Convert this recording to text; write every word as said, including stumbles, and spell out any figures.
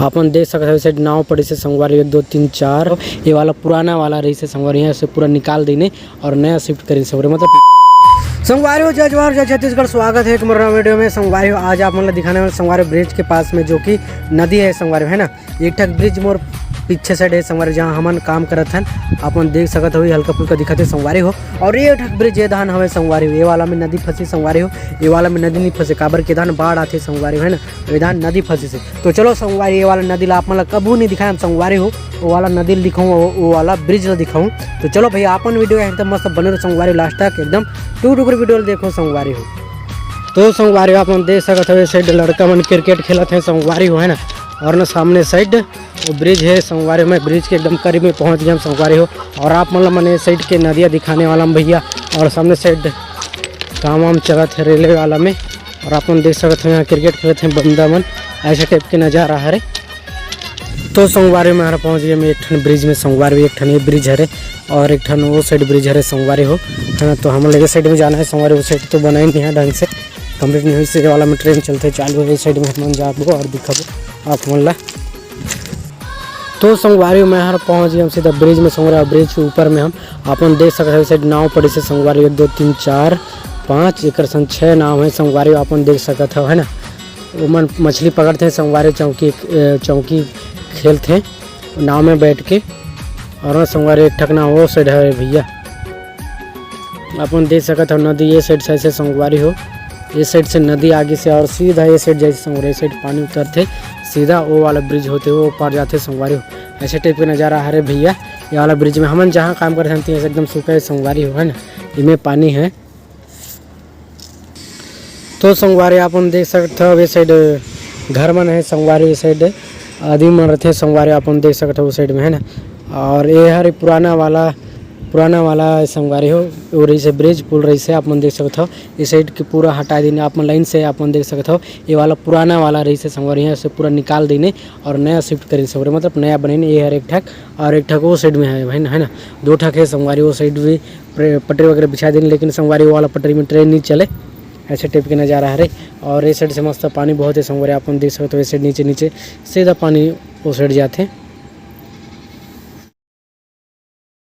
अपन देख सकत हव, ए साइड नाव पड़े से संगवारी, एक, दो, तीन, चार। ये वाला पुराना वाला रहिसे संगवारी, यहाँ से पूरा निकाल देने और नया शिफ्ट करिन संगवारी, मतलब। संगवारी हो, जय जोहार, जय छत्तीसगढ़, स्वागत है तुम्हारा नवा वीडियो में। संगवारी हो, आज आप मन ला दिखाने वाले संगवारी ब्रिज के पास में जो कि नदी है संगवारी, है ना, एक ठक ब्रिज मोर पीछे साइड है संगवारी, जहाँ हमन काम करत हन। अपन देख सकत हो, ये हल्का फुल्का दिखत है संगवारी हो। और ये ठक ब्रिज ये धान हवे संगवारी हो, ये वाला में नदी फंसी संगवारी हो, ये वाला में नदी नहीं फंसे, काबर के धान बाढ़ आथे संगवारी हो, है ना, ये धान नदी फंसी से। तो चलो संगवारी, ये वाला नदी ला आप मन ला कभू नहीं दिखाए हम संगवारी हो, वो वाला नदी ला दिखाऊँ, वो, वो वाला ब्रिज ला दिखाऊँ। तो चलो भैया, अपन वीडियो एकदम मस्त बने रहो संगवारी, लास्ट तक एकदम टू टुकड़ी वीडियो ला देखो संगवारी हो। तो संगवारी हो, अपन देख सकत हो, ये साइड लड़का मन क्रिकेट खेलत है संगवारी हो, है ना, और ना सामने साइड वो ब्रिज है संगवारी हो। मैं ब्रिज के एकदम करीब में पहुंच गया हम संगवारी हो, और आप मन ला मन ये साइड के नदिया दिखाने वाला हूँ भैया। और सामने साइड काम वाम चलत है रेलवे वाला में, और आप मन देख सकत हो यहाँ क्रिकेट खेलत हैं बंदा मन, ऐसे टाइप के नज़ारा हरे। तो संगवारी में हमारा पहुँच गया मैं एक ठन ब्रिज में संगवारी, एक ठन ये ब्रिज हरे और एक ठन वो साइड ब्रिज हरे संगवारी हो, है ना। तो हम लोग ये साइड में जाना है संगवारी, वो साइड तो बना ही नहीं है ढंग से, कंप्लीट नहीं हुई, इसी वाला में ट्रेन चलते चालू है, इस साइड में हम जाबो और दिखाबो आप मन ला। तो संगवारी हो, मैं हर पहुँच गया हम सीधा ब्रिज में संगवारी, ब्रिज के ऊपर में हम अपन देख सकत हव, साइड नाव पड़े से संगवारी, एक, दो, तीन, चार, पाँच, एकर संग छः नाव है संगवारी, अपन देख सकत हव, है ना। ओमन मछली पकड़ते हैं संगवारी, चौकी, अ, चौकी खेलते हैं नाव में बैठ के। और संगवारी एक ठक नाव वो साइड है भैया, अपन देख सकत हव नदी ये साइड से ऐसे संगवारी हो, ये साइड से नदी आगे से और सीधा ये साइड जैसे संगवारी, ये साइड पानी उतरते, सीधा वो वाला ब्रिज होते वो पार जाते संगवारी हो। ऐसे टाइप के नज़ारा हरे भैया, ये वाला ब्रिज में हमन जहाँ काम करत हन, तिहाँ एकदम सूखा है संगवारी हो, है ना, इमे पानी है। तो संगवारी, आप मन देख सकत हव, ये साइड घर मन है संगवारी, ये साइड आदमी मन रहते संगवारी, आप मन देख सकत हव, उस साइड में है ना। और ये हर पुराना वाला, पुराना वाला संगवारी हो, वो रहिसे ब्रिज पुल रहिसे, आप मन देख सकत हव। ये साइड के पूरा हटा देने आप मन लाइन से, आप मन देख सकत हव, ये वाला पुराना वाला रहिसे संगवारी, यहाँ से पूरा निकाल देने और नया शिफ्ट करिन संगवारी, मतलब नया बनिन। ये हर एक ठक और एक ठक वो साइड में है भाई, है ना, दो ठक है संगवारी, वो साइड भी प्रे-, पटरी वगैरह बिछा देने, लेकिन संगवारी वो वाला पटरी में ट्रेन नहीं चले। ऐसे टाइप के नज़ारा हरे। और ये साइड से मस्त पानी बहुत है संगवारी, आप मन देख सकत हव, ये साइड नीचे नीचे सीधा पानी वो साइड जाते।